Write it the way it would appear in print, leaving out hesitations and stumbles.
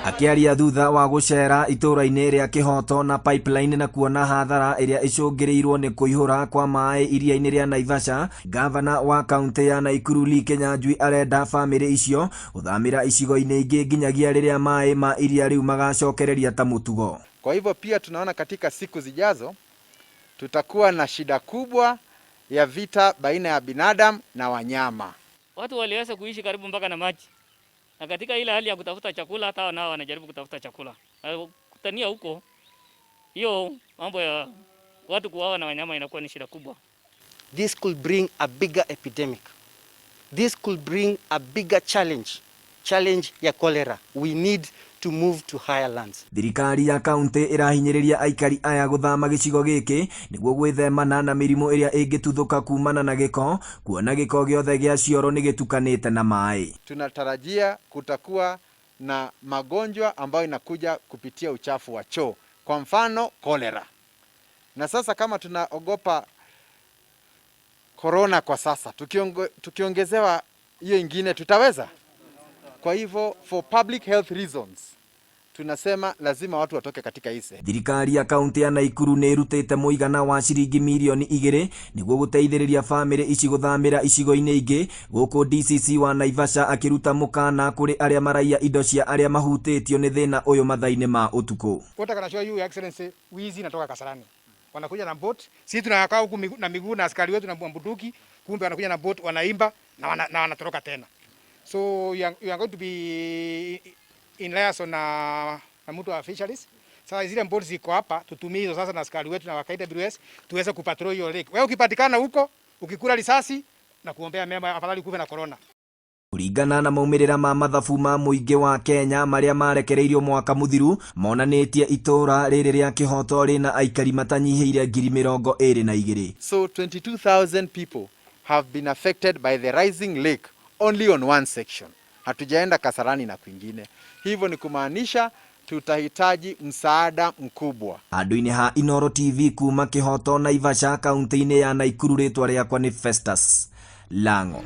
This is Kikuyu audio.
Akĩaria thutha wa gũcera itũũra-inĩ rĩa Kĩhoto na Pipeline na kuona hathara ĩrĩa ĩcũngĩrĩirwo nĩ kũihũra kwa maĩ iria-inĩ rĩa Naivasha, ngavana wa kaũntĩ ya Naikuru Lee Kinyanjui arenda bamĩrĩ icio gũthamĩra icigo-inĩ ingĩ nginyagia rĩrĩa maĩ ma iria rĩu magacokereria ta mũtugo. Kwa hivyo pia tunaona katika siku zijazo tutakuwa na shida kubwa ya vita baina ya binadamu na wanyama. Watu waliweza kuishi karibu mpaka na maji, na katika ile hali ya kutafuta chakula, hata nao wanajaribu kutafuta chakula. Kutania huko, hiyo mambo ya watu kuuawa na wanyama inakuwa ni shida kubwa. This could bring a bigger epidemic. This could bring a bigger challenge, challenge ya cholera. We need to move to higher lands. Thirikari ya kaunti ĩrahinyĩrĩria aikari aya gũthama gĩcigo gĩkĩ nĩguo gwĩthemana na mĩrimũ ĩrĩa ĩngĩtuthũka kumana na gĩko, kuona gĩko gĩothe gĩa cioro nĩ gĩtukanĩte na maĩ. Tunatarajia kutakuwa na magonjwa ambayo inakuja kupitia uchafu wa choo, kwa mfano cholera. Na sasa kama tunaogopa corona kwa sasa, tukiongezewa hiyo ingine tutaweza? Kwa hivyo for public health reasons tunasema lazima watu watoke katika hii sehemu. Thirikari ya kaunti ya Naikuru nĩ ĩrutĩte mũigana wa ciringi mirioni 2 nĩguo gũteithĩrĩria bamĩrĩ ici gũthamĩra icigo-inĩ ingĩ, gũkũ DCC wa Naivasha akĩruta mũkana kũrĩ arĩa maraiya indo cia arĩa mahutĩtio nĩ thĩna ũyũ mathaa-inĩ ma ũtukũ. What I can assure you, Your Excellency, wizi inatoka Kasarani. Wanakuja na boat, sisi tunakaa huku na miguu na askari wetu na bunduki, kumbe wanakuja na boat, wanaimba na wanatoroka tena. So you are going to be in liaison na mtu wa fisheries. Sasa zile boat ziko hapa, tutumie hizo sasa na askari wetu na wa KWS tuweze kupatrol hiyo lake. Wewe ukipatikana huko, ukikula risasi na kuombea mema, afadhali kufe na corona. Kũringana na maumĩrĩra ma mathabu ma mũingĩ wa Kenya marĩa marekereirio mwaka mũthiru, monanĩtie itũũra rĩrĩ rĩa Kĩhoto rĩna aikari matanyihĩire 22,000. So 22,000 people have been affected by the rising lake only on one section. Hatujaenda Kasarani na kwingine. Hivyo ni kumaanisha tutahitaji msaada mkubwa. Handũ-inĩ ha Inooro TV kuma Kĩhoto Naivasha, kaunti-inĩ ya Naikuru, rĩtwa rĩakwa nĩ Festus Lango.